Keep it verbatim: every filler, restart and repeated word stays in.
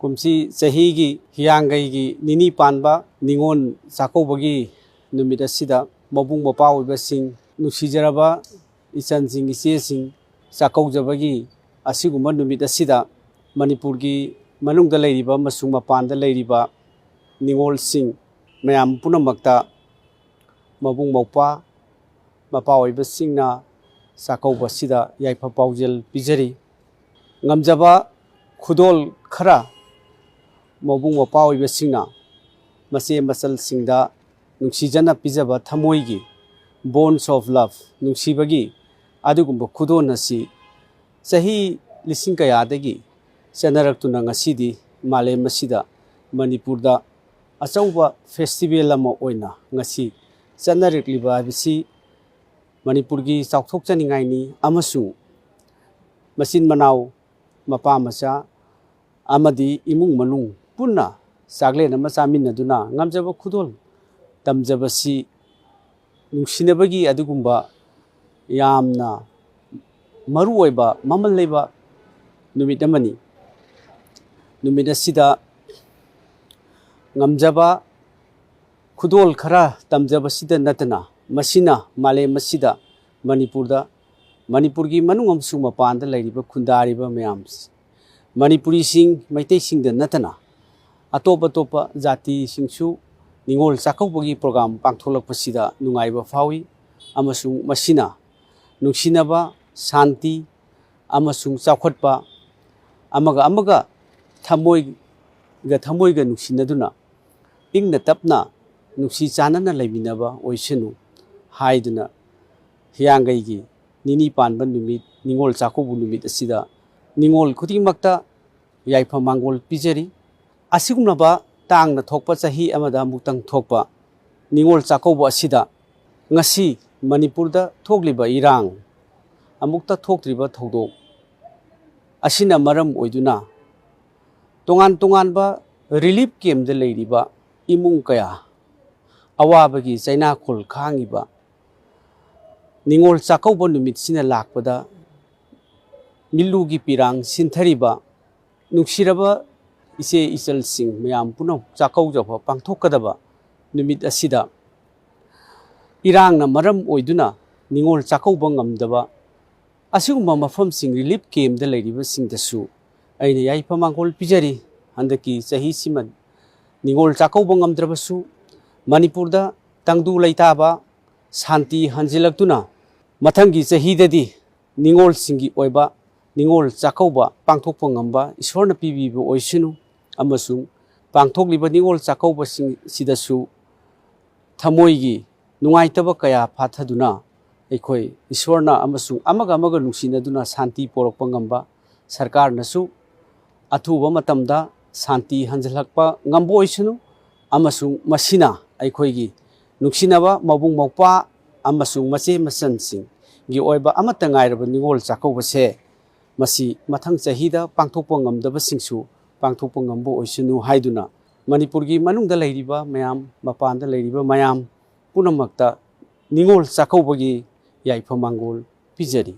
ꯀꯨꯝꯁꯤ ꯆꯍꯤꯒꯤ ꯍꯤꯌꯥꯡꯒꯩꯒꯤ ꯅꯤꯅꯤ ꯄꯥꯟꯕ ꯅꯤꯉꯣꯜ ꯆꯥꯛꯀꯧꯕꯒꯤ ꯅꯨꯃꯤꯠ ꯑꯁꯤꯗ ꯃꯕꯨꯡ ꯃꯧꯄ꯭ꯋꯥ ꯑꯣꯏꯕꯁꯤꯡ, ꯅꯨꯡꯁꯤꯖꯔꯕ ꯏꯆꯟꯁꯤꯡ, ꯏꯆꯦꯁꯤꯡ ꯆꯥꯛꯀꯧꯖꯕꯒꯤ ꯑꯁꯤꯒꯨꯝꯕ ꯅꯨꯃꯤꯠ ꯑꯁꯤꯗ ꯃꯅꯤꯄꯨꯔꯒꯤ ꯃꯅꯨꯡꯗ ꯂꯩꯔꯤꯕ ꯑꯃꯁꯨꯡ ꯃꯄꯥꯟꯗ ꯂꯩꯔꯤꯕ ꯅꯤꯉꯣꯜꯁꯤꯡ ꯃꯌꯥꯝ ꯄꯨꯝꯅꯃꯛꯇ ꯃꯕꯨꯡ ꯃꯧꯄ꯭ꯋꯥ, ꯃꯄꯥ ꯑꯣꯏꯕꯁꯤꯡꯅ ꯆꯥꯛꯀꯧꯕ ꯑꯁꯤꯗ ꯌꯥꯏꯐ ꯄꯥꯎꯖꯦꯜ ꯄꯤꯖꯔꯤ꯫ ꯉꯝꯖꯕ ꯈꯨꯗꯣꯜ ꯈꯔ ꯃꯕꯨꯡ ꯃꯧꯄ꯭ꯋꯥ ꯑꯣꯏꯕꯁꯤꯡꯅ ꯃꯆꯦ ꯃꯆꯜꯁꯤꯡꯗ ꯅꯨꯡꯁꯤꯖꯅ ꯄꯤꯖꯕ ꯊꯃꯣꯏꯒꯤ, bonds of love, ꯅꯨꯡꯁꯤꯕꯒꯤ ꯑꯗꯨꯒꯨꯝꯕ ꯈꯨꯗꯣꯜ ꯑꯁꯤ ꯆꯍꯤ ꯂꯤꯁꯤꯡ ꯀꯌꯥꯗꯒꯤ ꯆꯠꯅꯔꯛꯇꯨꯅ ꯉꯁꯤꯗꯤ ꯃꯥꯂꯦꯝ ꯑꯁꯤꯗ ꯃꯅꯤꯄꯨꯔꯗ ꯑꯆꯧꯕ festival ꯑꯃ ꯑꯣꯏꯅ ꯉꯁꯤ ꯆꯠꯅꯔꯛꯂꯤꯕ ꯍꯥꯏꯕꯁꯤ ꯃꯅꯤꯄꯨꯔꯒꯤ ꯆꯥꯎꯊꯣꯛꯆꯅꯤꯡꯉꯥꯏꯅꯤ ꯑꯃꯁꯨꯡ ꯃꯆꯤꯟ ꯃꯅꯥꯎ, ꯃꯄꯥ ꯃꯆꯥ ꯑꯃꯗꯤ ꯏꯃꯨꯡ ꯃꯅꯨꯡ ꯄꯨꯟꯅ ꯆꯥꯛꯂꯦꯟ ꯑꯃ ꯆꯥꯃꯤꯟꯅꯗꯨꯅ ꯉꯝꯖꯕ ꯈꯨꯗꯣꯜ ꯇꯝꯖꯕꯁꯤ ꯅꯨꯡꯁꯤꯅꯕꯒꯤ ꯑꯗꯨꯒꯨꯝꯕ ꯌꯥꯝꯅ ꯃꯔꯨ ꯑꯣꯏꯕ, ꯃꯃꯜ ꯂꯩꯕ ꯅꯨꯃꯤꯠ ꯑꯃꯅꯤ꯫ ꯅꯨꯃꯤꯠ ꯑꯁꯤꯗ ꯉꯝꯖꯕ ꯈꯨꯗꯣꯜ ꯈꯔ ꯇꯝꯖꯕꯁꯤꯗ ꯅꯠꯇꯅ, ꯃꯁꯤꯅ ꯃꯥꯂꯦꯝ ꯑꯁꯤꯗ, ꯃꯅꯤꯄꯨꯔꯗ, ꯃꯅꯤꯄꯨꯔꯒꯤ ꯃꯅꯨꯡ ꯑꯃꯁꯨꯡ ꯃꯄꯥꯟꯗ ꯂꯩꯔꯤꯕ ꯈꯨꯟꯗꯥꯔꯤꯕ ꯃꯌꯥꯝ, ꯃꯅꯤꯄꯨꯔꯤꯁꯤꯡ, ꯃꯩꯇꯩꯁꯤꯡꯗ ꯅꯠꯇꯅ ꯑꯇꯣꯞ ꯑꯇꯣꯞꯄ ꯖꯥꯇꯤꯁꯤꯡꯁꯨ ꯅꯤꯉꯣꯜ ꯆꯥꯛꯀꯧꯕꯒꯤ program ꯄꯥꯡꯊꯣꯛꯂꯛꯄꯁꯤꯗ ꯅꯨꯡꯉꯥꯏꯕ ꯐꯥꯎꯏ, ꯑꯃꯁꯨꯡ ꯃꯁꯤꯅ ꯅꯨꯡꯁꯤꯅꯕ, ꯁꯥꯟꯇꯤ ꯑꯃꯁꯨꯡ ꯆꯥꯎꯈꯠꯄ, ꯑꯃꯒ ꯑꯃꯒ ꯊꯃꯣꯏꯒ ꯊꯃꯣꯏꯒ ꯅꯨꯡꯁꯤꯅꯗꯨꯅ ꯏꯪꯅ ꯇꯞꯅ ꯅꯨꯡꯁꯤ ꯆꯥꯟꯅꯅ ꯂꯩꯃꯤꯟꯅꯕ ꯑꯣꯏꯁꯅꯨ ꯍꯥꯏꯗꯨꯅ ꯍꯤꯌꯥꯡꯒꯩꯒꯤ ꯅꯤꯅꯤ ꯄꯥꯟꯕ ꯅꯨꯃꯤꯠ, ꯅꯤꯉꯣꯜ ꯆꯥꯛꯀꯧꯕ ꯅꯨꯃꯤꯠ ꯑꯁꯤꯗ ꯅꯤꯉꯣꯜ ꯈꯨꯗꯤꯡꯃꯛꯇ ꯌꯥꯏꯐ ꯃꯪꯒꯣꯜ ꯄꯤꯖꯔꯤ꯫ ꯑꯁꯤꯒꯨꯝꯂꯕ ꯇꯥꯡꯅ ꯊꯣꯛꯄ, ꯆꯍꯤ ꯑꯃꯗ ꯑꯃꯨꯛꯇꯪ ꯊꯣꯛꯄ ꯅꯤꯉꯣꯜ ꯆꯥꯛꯀꯧꯕ ꯑꯁꯤꯗ ꯉꯁꯤ ꯃꯅꯤꯄꯨꯔꯗ ꯊꯣꯛꯂꯤꯕ ꯏꯔꯥꯡ, ꯑꯃꯨꯛꯇ ꯊꯣꯛꯇ꯭ꯔꯤꯕ ꯊꯧꯗꯣꯛ ꯑꯁꯤꯅ ꯃꯔꯝ ꯑꯣꯏꯗꯨꯅ ꯇꯣꯉꯥꯟ ꯇꯣꯉꯥꯟꯕ relief campꯇ ꯂꯩꯔꯤꯕ ꯏꯃꯨꯡ ꯀꯌꯥ ꯑꯋꯥꯕꯒꯤ ꯆꯩꯅꯥꯈꯣꯜ ꯈꯥꯡꯉꯤꯕ, ꯅꯤꯉꯣꯜ ꯆꯥꯛꯀꯧꯕ ꯅꯨꯃꯤꯠꯁꯤꯅ ꯂꯥꯛꯄꯗ ꯃꯤꯠꯂꯨꯒꯤ ꯄꯤꯔꯥꯡ ꯁꯤꯟꯊꯔꯤꯕ ꯅꯨꯡꯁꯤꯔꯕ ꯏꯆꯦ ꯏꯆꯜꯁꯤꯡ ꯃꯌꯥꯝ ꯄꯨꯝꯅꯃꯛ ꯆꯥꯛꯀꯧꯖꯕ ꯄꯥꯡꯊꯣꯛꯀꯗꯕ ꯅꯨꯃꯤꯠ ꯑꯁꯤꯗ ꯏꯔꯥꯡꯅ ꯃꯔꯝ ꯑꯣꯏꯗꯨꯅ ꯅꯤꯉꯣꯜ ꯆꯥꯛꯀꯧꯕ ꯉꯝꯗꯕ ꯑꯁꯤꯒꯨꯝꯕ ꯃꯐꯝꯁꯤꯡ, ꯔꯤꯂꯤꯐ ꯀꯦꯝꯗ ꯂꯩꯔꯤꯕꯁꯤꯡꯗꯁꯨ ꯑꯩꯅ ꯌꯥꯏꯐ ꯃꯥꯡꯒꯣꯜ ꯄꯤꯖꯔꯤ꯫ ꯍꯟꯗꯛꯀꯤ ꯆꯍꯤꯁꯤꯃ ꯅꯤꯉꯣꯜ ꯆꯥꯛꯀꯧꯕ ꯉꯝꯗ꯭ꯔꯕꯁꯨ, ꯃꯅꯤꯄꯨꯔꯗ ꯇꯪꯗꯨ ꯂꯩꯇꯥꯕ, ꯁꯥꯟꯇꯤ ꯍꯟꯖꯤꯜꯂꯛꯇꯨꯅ, ꯃꯊꯪꯒꯤ ꯆꯍꯤꯗꯗꯤ ꯅꯤꯉꯣꯜꯁꯤꯡꯒꯤ ꯑꯣꯏꯕ ꯅꯤꯉꯣꯜ ꯆꯥꯛꯀꯧꯕ ꯄꯥꯡꯊꯣꯛꯄ ꯉꯝꯕ ꯏꯁꯣꯔꯅ ꯄꯤꯕꯤꯕ ꯑꯣꯏꯁꯅꯨ꯫ ꯑꯃꯁꯨꯡ ꯄꯥꯡꯊꯣꯛꯂꯤꯕ ꯅꯤꯉꯣꯜ ꯆꯥꯛꯀꯧꯕꯁꯤꯡꯁꯤꯗꯁꯨ ꯊꯃꯣꯏꯒꯤ ꯅꯨꯡꯉꯥꯏꯇꯕ ꯀꯌꯥ ꯐꯥꯊꯗꯨꯅ, ꯑꯩꯈꯣꯏ ꯏꯁꯣꯔꯅ ꯑꯃꯁꯨꯡ ꯑꯃꯒ ꯑꯃꯒ ꯅꯨꯡꯁꯤꯅꯗꯨꯅ ꯁꯥꯟꯇꯤ ꯄꯣꯔꯛꯄ ꯉꯝꯕ, ꯁꯔꯀꯥꯔꯅꯁꯨ ꯑꯊꯨꯕ ꯃꯇꯝꯗ ꯁꯥꯟꯇꯤ ꯍꯟꯖꯤꯜꯂꯛꯄ ꯉꯝꯕ ꯑꯣꯏꯁꯅꯨ꯫ ꯑꯃꯁꯨꯡ ꯃꯁꯤꯅ ꯑꯩꯈꯣꯏꯒꯤ ꯅꯨꯡꯁꯤꯅꯕ ꯃꯕꯨꯡ ꯃꯧꯄ꯭ꯋꯥ ꯑꯃꯁꯨꯡ ꯃꯆꯦ ꯃꯆꯟꯁꯤꯡꯒꯤ ꯑꯣꯏꯕ ꯑꯃꯠꯇ ꯉꯥꯏꯔꯕ ꯅꯤꯉꯣꯜ ꯆꯥꯛꯀꯧꯕꯁꯦ, ꯃꯁꯤ ꯃꯊꯪ ꯆꯍꯤꯗ ꯄꯥꯡꯊꯣꯛꯄ ꯉꯝꯗꯕꯁꯤꯡꯁꯨ ꯄꯥꯡꯊꯣꯛꯄ ꯉꯝꯕ ꯑꯣꯏꯁꯅꯨ ꯍꯥꯏꯗꯨꯅ, ꯃꯅꯤꯄꯨꯔꯒꯤ ꯃꯅꯨꯡꯗ ꯂꯩꯔꯤꯕ ꯃꯌꯥꯝ, ꯃꯄꯥꯟꯗ ꯂꯩꯔꯤꯕ ꯃꯌꯥꯝ ꯄꯨꯝꯅꯃꯛꯇ ꯅꯤꯉꯣꯜ ꯆꯥꯛꯀꯧꯕꯒꯤ ꯌꯥꯏꯐ ꯃꯥꯡꯒꯣꯜ ꯄꯤꯖꯔꯤ꯫